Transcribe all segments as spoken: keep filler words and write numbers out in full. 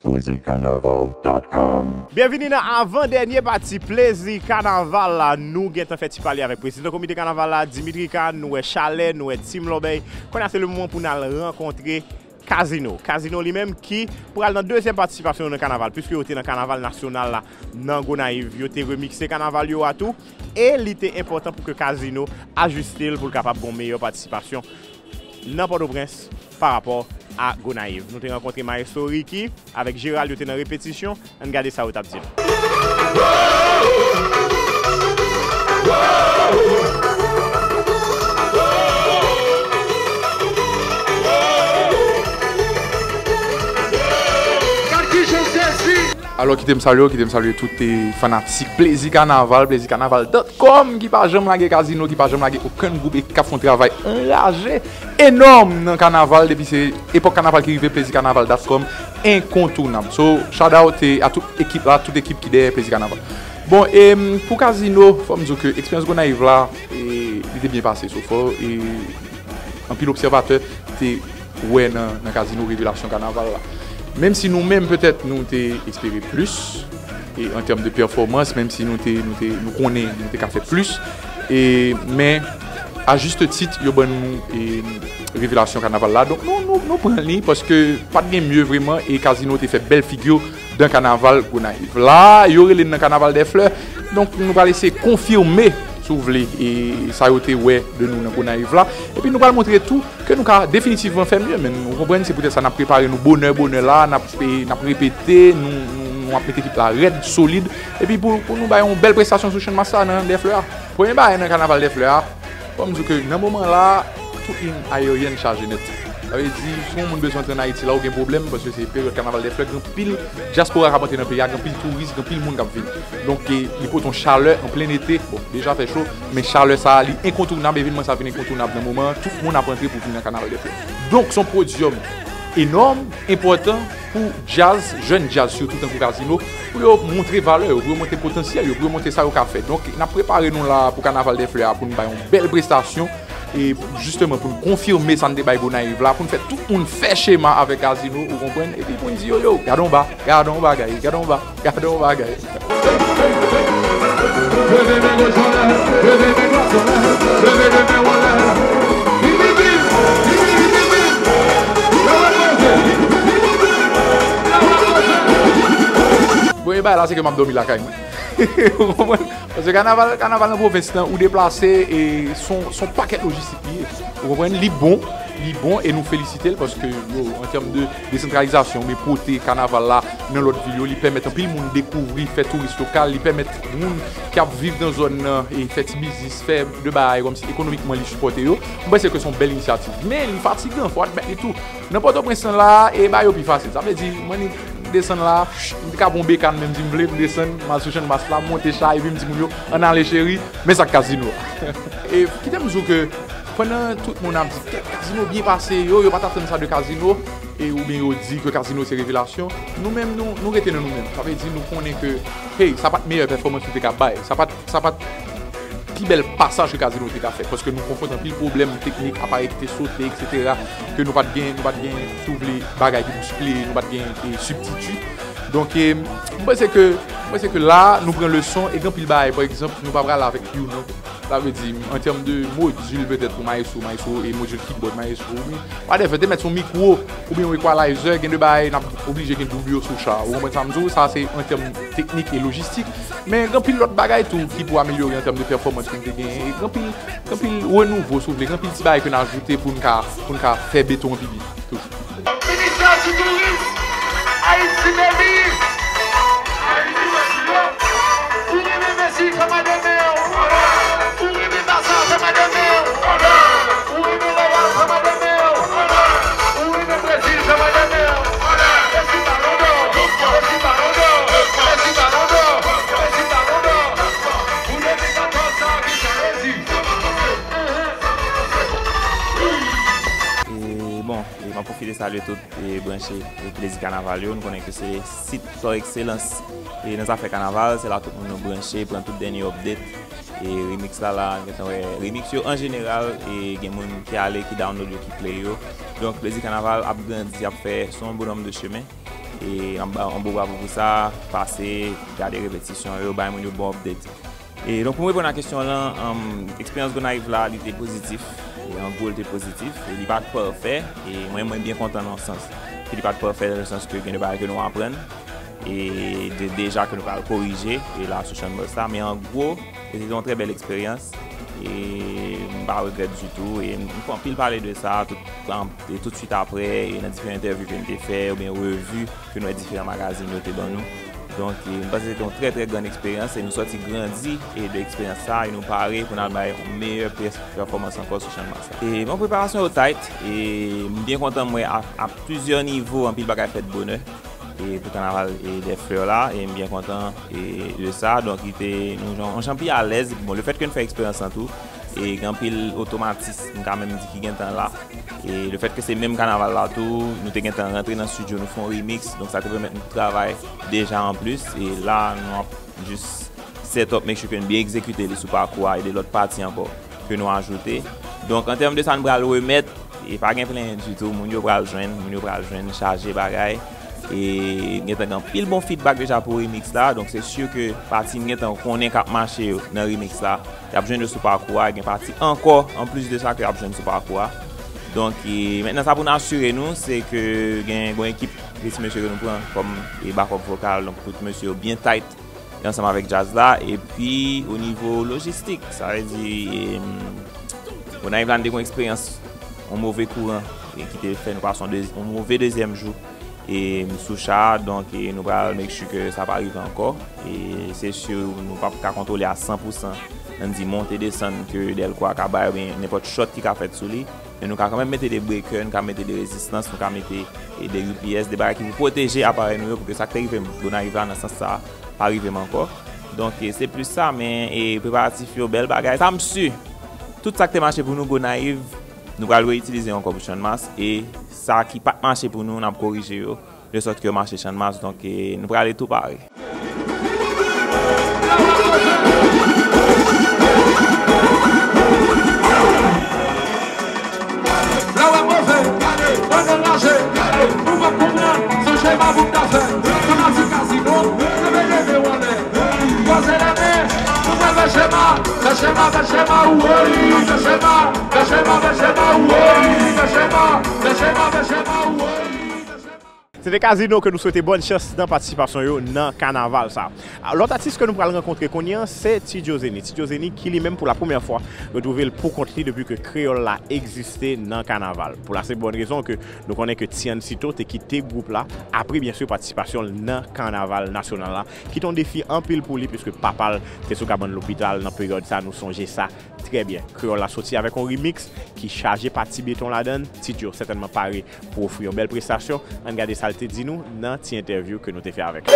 Plezi Kanaval dot com. Byenvini nan avan dènye pati Plezi Kanaval la. Nou gentan fè ti pale avèk prezidan komite kanaval la, Dimitri Kahn, nou wè chalè, nou wè Team Lòbèy. Kounye a se le moman pou n al rankontre Kazino. Kazino li menm ki pral nan dezyèm patisipasyon yo nan kanaval, piske yo te nan kanaval nasyonal la nan Gonayiv. Yo te remikse kanaval yo a tou, e li te enpòtan pou ke Kazino ajiste l pou l kapab gon meyè patisipasyon nan Pòtoprens pa rapò a Gonayiv. Nou te rankontre Maestro Ricky avèk Gérald, yo te nan repetisyon. Ann gade sa yo t ap di nou. Alò, kite m salye w, kite m salye tout, eh, fanatik Plezi Kanaval, plezi kanaval dot com, ki pa janm lage Kazino, ki pa janm lage okenn gwoup e k ap fè yon travay anraje, enòm nan kanaval. Depi se epòk kanaval ki rive, Plezi Kanaval dot com enkontounab. So, shout out, eh, a tout ekip la, tout ekip ki dèyè Plezi Kanaval. Bon, e, mm, pou Kazino, fò m di w ke eksperyans Gonayiv la, e, li te byen pase, so fò, e, anpil obsèvatè te wè nan, nan Kazino revelasyon kanaval la. Menm si nou menm, petèt, nou te espere plis, e an tèm de pèfòmans, menm si nou te, nou te, nou konnen nou te ka fè plis, e, men, a juste titre, yo ban nou, e, revelasyon kanaval la. Donk, nou, nou, nou pran li, paske pa t gen mye vrèman, e Kazino te fè bèl figi dan kanaval Gonayiv la. Yo rele n nan Kanaval dè Flè. Donk, nou pral eseye konfime, si w vle, e sa yo te wè de nou nan Gonayiv la. Epi nou pral montre tou ke nou ka definitivman fè mye, men ou konprann, se poutèt sa n ap prepare nou bonè, bonè la, n ap, e, n ap repete, nou, nou, nou ap met ekip la rèd, solid, epi pou, pou nou bay yon bèl prestanyon sou Channmas la nan Dè Flè a. Premye bagay nan Kanaval Dè Flè a, fò m di w ke nan moman la, tout liy ayeryèn chaje nèt. Sa vle di, si yon moun bezwen antre ann Ayiti la, ou gen pwoblèm, paske se peryòd Kanaval dè Flè, gen anpil dyaspora k ap antre nan peyi a, gen anpil touris, gen anpil moun k ap vini. Donk, e, li pote yon chalè an plen ete. Bon, deja fè cho, men chalè sa a, li enkontounab, evènman sa a vin enkontounab nan moman an. Tout moun ap antre pou vin nan Kanaval dè Flè. Donk, se yon podyòm enòm, enpòtan pou djaz, jèn djaz sitou, tankou Kazino, pou yo montre valè yo, pou yo montre potansyèl yo, pou yo montre sa yo ka fè. Donk, n ap prepare nou la pou Kanaval dè Flè a, pou n bay yon bèl prestasyon, e jisteman pou n konfime sa n te bay Gonayiv la, pou n fè tout moun fè chema avèk Kazino, ou konprann, epi pou n di yo, yo, gade yon ba, gade yon bagay, gade yon ba, gade yon bagay. Leve men gòch anlè, leve men dwat anlè, leve de men w anlè. Bon, e bay la, se ke m ap dòmi lakay mwen. Ou konprann? Paske kanaval, kanaval nan pwovens lan, ou deplase, e se yon, se yon pakèt lojistik li ye. Ou konprann? Li bon, li bon, e nou felisite l paske, yo, an tèm de desantralizasyon, men pote kanaval la nan lòt vil yo, li pèmèt anpil moun dekouvri, fè touris lokal, li pèmèt moun ki ap viv nan zòn nan e fè ti biznis, fè de bagay kòmsi ekonomikman li sipòte yo. Mwen panse ke se yon bèl inisyativ. Men li fatigan, fò admèt li tou. Nan Pòtoprens lan la, e bagay yo pi fasil. Sa vle di, mwen ni desann la, m te ka pran yon bekàn menm si m vle, m desann, m al sou Channmas la, m monte cha, epi m di moun yo, ann ale cheri, men sa k Kazino a. E kite m di w ke pandan tout moun ap di, "Kèt, Kazino byen pase, yo, yo pa t atann sa de Kazino," e oubyen yo di ke Kazino se revelasyon, nou menm, nou, nou rete nan nou menm. Sa vle di, nou konnen ke, hey, sa pa t meyè pèfòmans nou te ka bay. Sa pa t, sa pa t pi bèl pasaj ke Kazino te ka fè, paske nou konfwonte anpil pwoblèm teknik, aparèy ki te sote, etsetera, ke nou pa t gen, nou pa t gen, si w vle, bagay ki bousple, nou pa t gen, e, sibtiti. Donk, e, m panse ke, m panse ke la, nou pran leson, e gen anpil bagay, pa egzanp, nou pa prale avèk youn ankò. Sa vle di, an tèm de modil, petèt, pou maestro, maestro, e modil keyboard, maestro, wi. Whatever, te mèt se yon mikwo, oubyen yon equalizer, gen de bagay, n ap oblije gen doub yo sou cha. Ou konprann sa m di w? Sa se an tèm teknik e lojistik. Men gen anpil lòt bagay tou ki pou amelyore an tèm de pèfòmans ke n te genyen. E gen anpil, gen anpil renouvo, si w vle, gen anpil ti bagay ke n ajoute pou n ka, pou n ka fè beton an pi byen toujou. Ministè di Touris, Ayiti Baby. Ou renmen Messi, fè m adore w. Ou renmen Barça, fè m adore w. Ou renmen Real, fè m adore w. Ou renmen Brezil, fè m adore w. Messi Ballon d'Or, Messi Ballon d'Or, Messi Ballon d'Or, Messi Ballon d'Or. Pou de mil katòz sa, ki sa vle di? E bon, e m ap pwofite salye tout e branche e Plezi Kanaval yo. Nou konnen ke se sit pa ekselans e nan zafè kanaval. Se la tout moun nou branche, pran tout dènye update. E remix la, la, gentan wè remix yo an jeneral, e gen moun ki ale, ki download yo, ki play yo. Donk, Plezi Kanaval ap grandi, ap fè son bonòm de chemen. E yon ba-, yon bon bravo pou sa, pase, gade repetisyon yo, bay moun yo bon update. E donk, pou m reponn a kesyon w lan, um, eksperyans Gonayiv la, li te pozitif. E an gwo, li te pozitif. E li pa t pafè. E mwen, mwen byen kontan nan yon sans. Ke li pa t pafè nan le sans ke gen de bagay ke nou aprann. E de, deja ke nou pral korije. E la, sou Channmas la. Men an gwo, e se te yon trè bèl eksperyans. E m pa regrèt ditou. E m fè anpil pale de sa. Tout, e tout swit apre, e nan diferan entèvyou ke m te fè, oubyen revi ke nou wè diferan magazin yo te ban nou. Donk, e, m panse se te yon trè, trè grann eksperyans, e nou sòti grandi, e de eksperyans sa, e nou pare pou n al bay yon meyè pè-, pèfòmans ankò sou Channmas la. E, bon, preparasyon yo tight, e m byen kontan, m wè a, a plizyè nivo, anpil bagay fèt bonè, e pou kanaval, e, dè flè la, e m byen kontan, e, de sa. Donk, li te, nou, yon jan pi alèz, bon, le fèt ke n fè eksperyans lan tou, e gen anpil otomatis, m ka menm di ki gentan la. E le fèt ke se menm kanaval la tou, nou te gentan rantre nan studio, nou fè yon remix, donk sa te pèmèt nou travay deja anplis, e la nou ap jis set up, make sure ke n byen egzekite li sou pakou a, e de lòt pati ankò ke nou ajoute. Donk, an tèm de sa n pral remèt, e pa gen plenyen ditou, moun yo pral jwenn, moun yo pral jwenn chaje bagay, e gentan gen anpil bon feedback deja pou remix la, donk se si ke pati n gentan konnen k ap mache yo nan remix la, y ap jwenn yo sou pakou a, gen pati ankò, anplis de sa, ke y ap jwenn sou pakou a. Donk, e, mentnan sa pou n asire nou, se ke gen yon ekip de ti mesye ke nou pran kòm, e, backup vokal, donk tout mesye yo byen tight ansanm avèk djaz la. Epi, o nivo lojistik, sa vle di, e, Gonayiv la, n te gen yon eksperyans, yon move kouran, e ki te fè nou pase yon de-, yon move dezyèm jou e sou cha a, donk, e nou pral make sure ke sa pa rive ankò. E se si nou p ap ka kontwole a san pou san, ann di monte desann ke Delco a ka bay, oubyen nenpòt shot ki ka fèt sou li. Men nou ka kanmenm mete de breaker, nou ka mete de rezistans, nou ka mete, e, de U P S, de bagay ki pou pwoteje aparèy nou yo, pou ke sa k te rive m Gonayiv la nan sans sa a pa rive m ankò. Donk, e, se plis sa, men, e, preparatif yo, bèl bagay. Sa m si, tout sa k te mache pou nou Gonayiv, nou pral reyitilize ankò pou Channmas, e sa ki pa t mache pou nou, n ap korije yo, de sòt ke yo mache Channmas, donk, e, nou prale tou pare. Lè w wè move, gade, pandan l raje, gade, ou p ap konprann, se chema pou m ta fè, fanatik Kazino, leve, leve w anlè. Kwaze lame, nou pral fè chema, fè chema, fè chema, woy, fè chema, fè chema, fè chema, woy, fè chema, fè chema, fè chema, woy, fè chema. Se te Kazino ke nou swete bòn chans nan patisipasyon yo nan kanaval sa. A, lòt atis ke nou pral rankontre kounye a, se Ti Djo Zeni. Ti Djo Zeni ki li menm pou la premyè fwa retwouve l pou kont li depi ke Kreyòl la egziste nan kanaval. Pou la senp bòn rezon ke nou konnen ke Tiancito te kite gwoup la apre, byen si, patisipasyon l nan kanaval nasyonal la, ki te yon defi anpil pou li, piske papa l te sou kabann lopital nan peryòd sa, nou sonje sa trè byen. Kreyòl la soti avèk yon remix ki chaje pati beton ladan l. Ti Djo sètènman pare pou ofri yon bèl prestasyon. Ann gade sa l te di nou nan ti entèvyou ke nou te fè avèk li.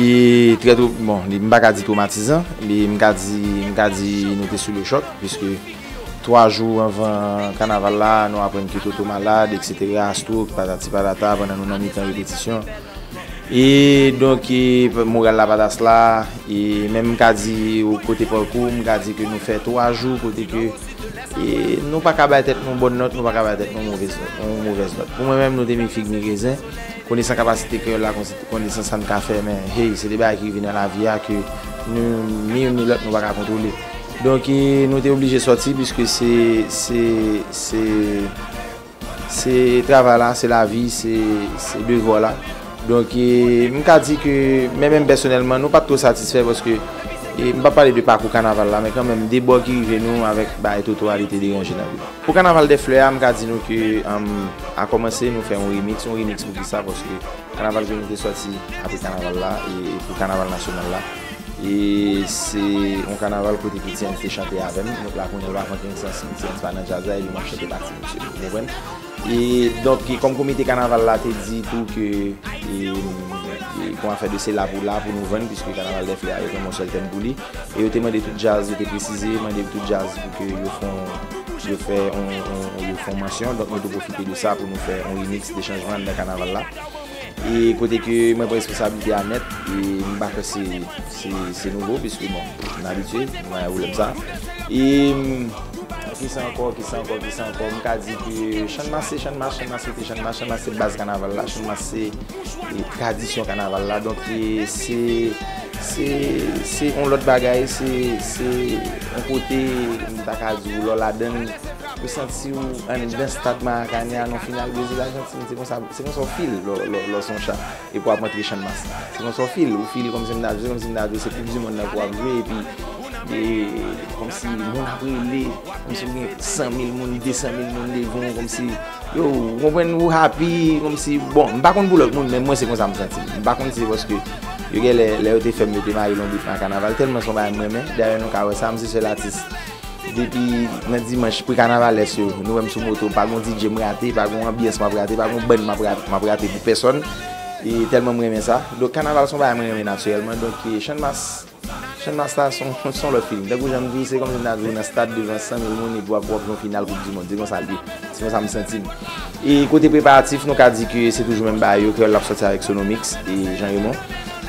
E trè tro-, bon, li, m pa ka di twomatizan, li, m ka di, m ka di nou te sou le chòk, piske twa jou anvan kanaval la, nou aprann ke Toto malad, et cetera, stroke, patati patata, pandan nou nan mitan repetisyon. E donk, e, moral la pa t asla, e menm m ka di, o kote pakou, m ka di ke nou fè twa jou kote ke, e, nou pa ka bay tèt nou bòn nòt, nou pa ka bay tèt nou movèz nòt, yon movèz nòt. Pou mwen menm, nou te mi fig, mi rezen. Konesan kapasite kreyòl la, konse-, konesan sa n ka fè, men, hey, se de bagay ki rive nan lavi a ke nou, ni youn ni lòt, nou pa ka kontwole. Donk, e, nou te oblije sòti, piske se, se, se, se travay la, se lavi, se, se devwa la. Donk, e, m ka di ke, men menm pèsonèlman, nou pa t twò satisfè, paske, e, m p ap pale de pakou kanaval la, men kanmenm, de bò ki rive nou avèk bagay Toto a, li te deranje n anpil. Pou kanaval dè flè a, m ka di nou ke, um, a kòmanse, nou fè yon remix, yon remix pou kisa, paske kanaval ke nou te sòti apre kanaval la, e, e pou kanaval nasyonal la, e se yon kanaval kote ke Tiens te chante avè m, donk la kounye a, pa fè okenn sans, Tiens pa nan djaz la, e li m ap chante pati misye, ou konprann? E donk, e kòm komite kanaval la te di tou ke, e, e pou afè de se la pou la, pou nou vann, piske kanaval dè flè a, yo te yon sèl tèm pou li, e yo te mande tout djaz, yo te presize, mande tout djaz pou ke yo fè yon Yo fè yon, yon, yo fè yon mansyon, donk nou tou pwofite de sa pou nou fè yon remix de chanjman anndan kanaval la. E kote ke mwen pran responsablite a nèt, e m pa kwè se, se, se nouvo, piske bon, m abitye, m pa gen pwoblèm sa. E, mm, kisa ankò, kisa ankò, kisa ankò, m ka di ke Channmas se Channmas, Channmas rete Channmas, Channmas se baz kanaval la, Channmas se, e, tradisyon kanaval la. Donk, e, se, se, se yon lòt bagay, se, se yon kote, m ta ka di w, lè w ladann, ou santi w anndan stad Maracana a nan final Brezil Ajantin, se konsa, se konsa w feel lè, lè, lè w se yon cha. Epi w ap antre Channmas. Se konsa w feel, ou feel kòmsi m ta di, se kòmsi m ta di, se koup di monn nan pou w ap jwe, epi, e, kòmsi moun ap rele, kòmsi w gen san mil moun, de san mil moun devan w, kòmsi, yo, ou konprann, ou happy, kòmsi, bon, m pa konn pou lòt moun, men mwen se konsa m santi m. M pa konn si se paske yo genlè, lè yo te fè m, yo te mare lonbrit nan kanaval, tèlman se yon bagay m renmen, dayè nou ka wè sa, m se sèl atis. Depi nan dimanch, pre-kanavalès yo, nou wè m sou moto, pa gon D J m rate, pa gon anbyans m ap rate, pa gon bann m ap rate, m ap rate pou pèsòn. E tèlman m renmen sa. Donk, kanaval se yon bagay mwen renmen natirèlman. Donk, e, Channmas, Channmas la se yon, se yon lòt feeling. Tankou jan m di w, se kòmsi m ta di w nan stad devan san mil moun epi w ap, w ap jwe yon final Koup di Mond. Se konsa l ye. Se konsa m santi m. E kote preparatif, nou ka di ke se toujou menm bagay yo, Kreyòl ap sòti avèk Sonomix e Jean Raymond.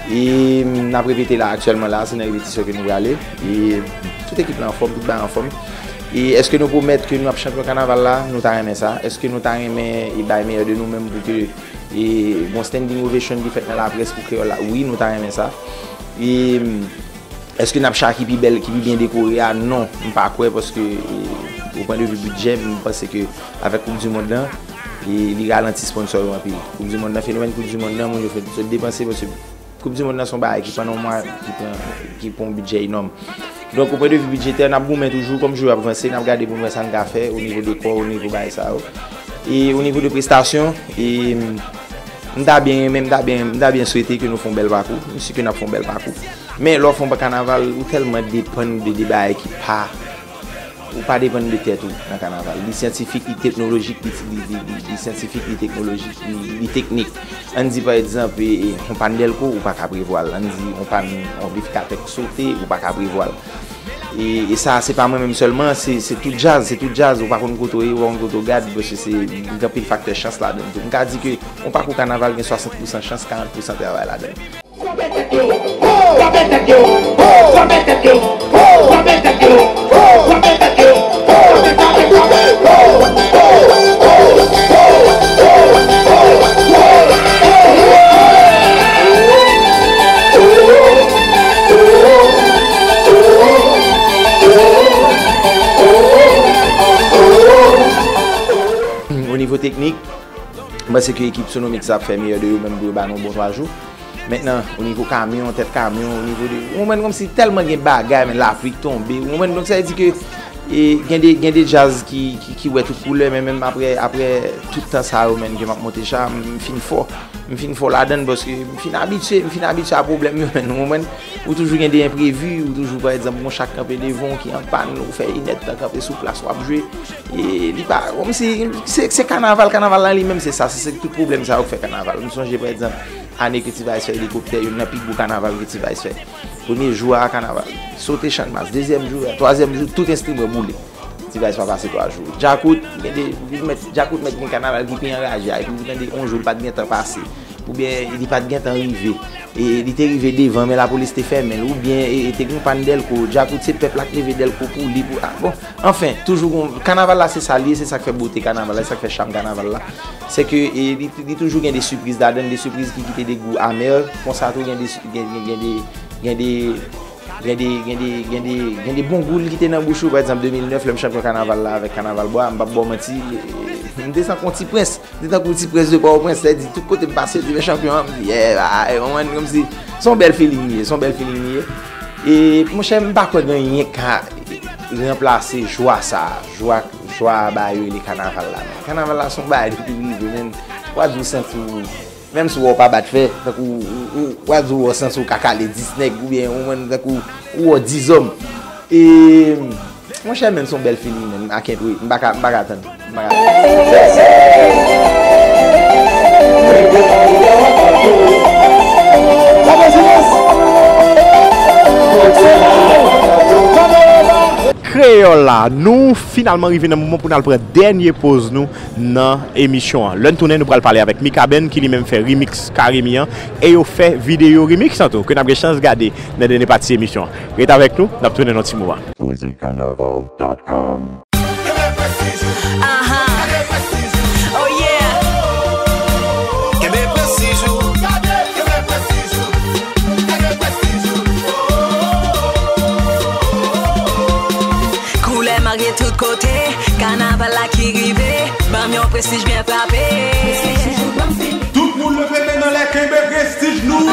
E, mm, n ap repete la, aktyèlman la, se nan repetisyon ke nou prale. E tout ekip la anfòm, tout bagay anfòm. E èske nou pwomèt ke nou ap chanpyon kanaval la? Nou ta renmen sa. Èske nou ta renmen e bay meyè de nou menm pou ke, e, gon standing ovation ki fèt nan laprès pou Kreyòl la? Wi, nou ta renmen sa. E, mm, èske n ap chak ki pi bèl, ki pi byen dekore a? Non, m pa kwè, paske, e, o pwen de vi bidjè, m panse ke avèk Koup di Mond lan, e, li ralanti sponsò yo anpil. Koup di Mond lan, fenomèn Koup di Mond lan, moun yo fè, fè depanse, paske Koup di Mond lan se yon bagay ki pran nan mwa, ki pran, ki pran yon bidjè enòm. Donk, o pwen de vi bidjetè, n ap goumen toujou, kòm jou yo ap vanse, n ap gade pou n wè sa n ka fè o nivo de kò, o nivo bagay sa yo. E o nivo de prestasyon, e, m ta byen renmen, m ta byen, m ta byen swete ke nou fè yon bèl pakou. M si ke n ap fè yon bèl pakou. Men lè w fè yon kanaval, ou tèlman depann de, de bagay ki pa, ou pa depann de tèt ou nan kanaval. Li syantifik, li teknolojik, li, li, li, li, li syantifik, li teknolojik, li, li teknik. Ann di, pa egzanp, e, e, yon pàn dèlko, ou pa ka prevwa l. Ann di, yon pàn, yon amplifikatè k sote, ou pa ka prevwa l. E, e sa, se pa mwen menm sèlman, se, se tout djaz, se tout djaz, ou pa konn kote w ye, ou pa konn kote w gad, paske se, gen anpil faktè chans ladan l tou. M ka di ke yon pakou kanaval gen swasant pousan chans, karant pousan travay ladan l. O nivo teknik, m panse ke ekip Sonomix ap fè meyè de yo menm pou yo ba nou bon twa jou. Mentnan, o nivo kamyon, tèt kamyon, o nivo de, ou konprann, kòmsi tèlman gen bagay, men lapli k tonbe, ou konprann, donk sa vle di ke, e, gen de, gen de djaz ki, ki, ki wè tout koulè, men menm apre, apre tout tan sa yo, menm ke m ap monte cha, m fin fò, m fin fò ladan l, paske m fin abitye, m fin abitye a pwoblèm yo, menm, ou konprann, ou toujou gen de enprevi, ou toujou, pa egzanp, gon cha k kanpe devan w ki an pàn, ou fè inèdtan kanpe sou plas, w ap jwe, e, li pa, kòmsi, se, se kanaval, kanaval la li menm, se sa, se, se tout pwoblèm sa yo k fè kanaval, m sonje, pa egzanp, ane ke T-Vice fè elikoptè, youn nan pi gwo kanaval ke T-Vice fè. Premye jou a, kanaval sote Channmas. Dezyèm jou a, twazyèm jou, tout enstriman boule. T-Vice pa pase twa jou. Djakout, gen de, li mèt, Djakout mèt gen kanaval ki pi anraje a, epi ou tande yon jou li pa t gentan pase. Oubyen li pa t gentan rive. E li te rive devan, men lapolis te fèmen l. Oubyen, e, e te gen yon pàn dèlko. Djakout se pèp la k leve dèlko pou li, pou, ah, bon. Anfen, toujou gon, kanaval la se sa l ye, se sa k fè bote kanaval la, se sa k fè cham kanaval la. Se ke, e, li, li toujou gen de sipriz ladan l, de sipriz ki kite de gou amè, konsa tou gen de, gen, gen, gen de, gen de, gen de, gen de, gen de, gen de bon gou l kite nan bouch ou, pa egzanp, de mil nèf, lè m chanpyon kanaval la avèk Kanaval Bwa, m p ap ba w manti, e, m te tankou yon ti prens, m te tankou yon ti prens de Pòtoprens, sètadi tout kote m pase, yo di, "Men chanpyon an," m di, "Yeah, ah, e, mwen, kòmsi, se yon bèl feeling li ye, se yon bèl feeling li ye." E, monchè, m pa kwè gen anyen ka ranplase jwa sa a, jwa, jwa bagay yo rele kanaval la, men. Kanaval la se yon bagay depi l rive, men, w a di w santi w, menm si w wè w pa bat fè, tankou w, w, w a di w wè w santi w ka kale dis nèg, oubyen ou menm tankou w wè w dizòm. E, monchè, men, se yon bèl feeling, men, I can't wait, m pa ka, m pa ka tann. Kreyòl la, nou finalman rive nan moman pou n al pran dènye poz nou nan emisyon an. Lè n tounen, nou pral pale avèk Mikaben, ki li menm fè remix Karimi an, e yo fè videyo remix an tou, ke n ap gen chans gade nan dènye pati emisyon an. Ret avèk nou, n ap tounen nan ti moman. Aha. Oh yeah. Kenbe prestij ou. Koulè marye tout kote, kanaval la ki rive, ban m yon prestij byen frape. Tout moun leve men n anlè, kenbe prestij nou.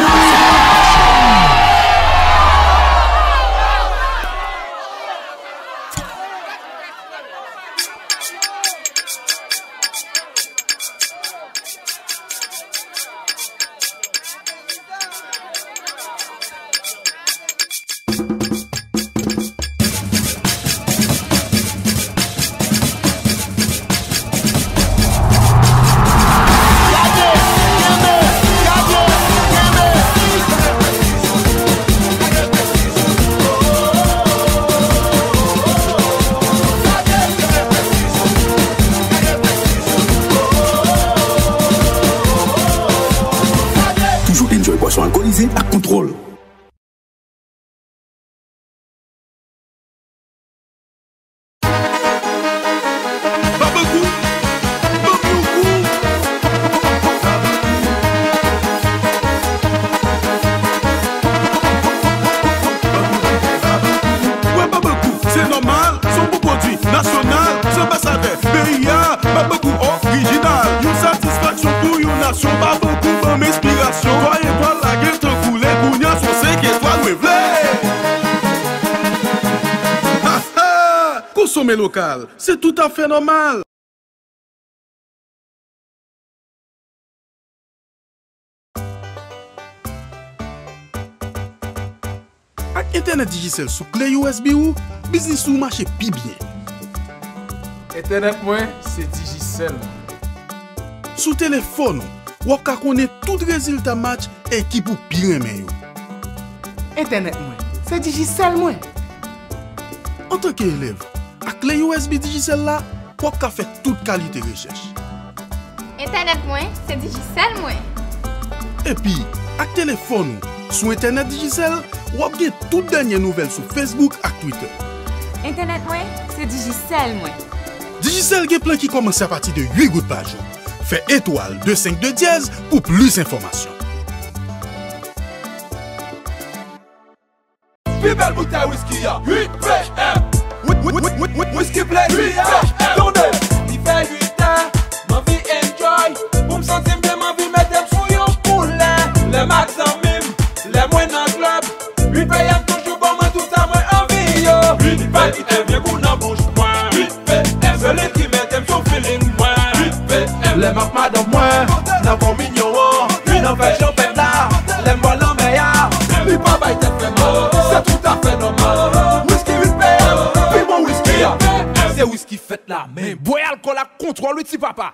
Toujou enjoy bwason alkolize ak kontwòl. Babangou, Babangou. Wè Babangou, se nòmal, se yon bon pwodui nasyonal, se anbasadè peyi a, Babangou orijinal, yon satisfaksyon pou yon nasyon, Babangou ban m enspirasyon, twa etwal la gentan koule, kounye a se yon senk etwal mwen vle. Ha, ha! Konsome lokal, se toutafè nòmal. Ak entènèt Digicel sou kle U S B ou, biznis ou mache pi byen. Entènèt mwen, se Digicel mwen. Sou telefòn ou, w ap ka konnen tout rezilta match ekip ou pi renmen yo. Entènèt mwen, se Digicel mwen. Antanke elèv, ak kle U S B Digicel la, w ap ka fè tout kalite rechèch. Entènèt mwen, se Digicel mwen. Epi, ak telefòn ou, sou entènèt Digicel, w ap gen tout dènye nouvèl sou Facebook ak Twitter. Entènèt mwen, se Digicel mwen. Digicel gen plan ki kòmanse apati de uit goud pa jou. Fè etwal de senk de dyèz pou plis enfòmasyon. Pi bèl boutèy wiski a, uit P M. Wi-, wi-, wi-, wi-, wi-, wiski plezi a, uit P M. Tande. Li fè uit è, m anvi enjoy. Pou m santi m byen, m anvi mete m sou yon koulè. Lè m ak zanmi m, lè mwen nan klèb. Uit P M toujou ban mwen tout sa mwen anvi yo. Uit P M byen gou nan bouch mwen. Uit P M se li ki mete m sou feeling mwen. Uit P M lè m ak madanm mwen nan kominyon an. Wi, nan fè chanpèn la. Lè m bò lanmè a, li pa bay tèt fè mal. Se toutafè nòmal. Wiski uit P M, pi bon wiski a. Se wiski fèt la menm. Bwè alkòl ak kontwòl wi ti papa.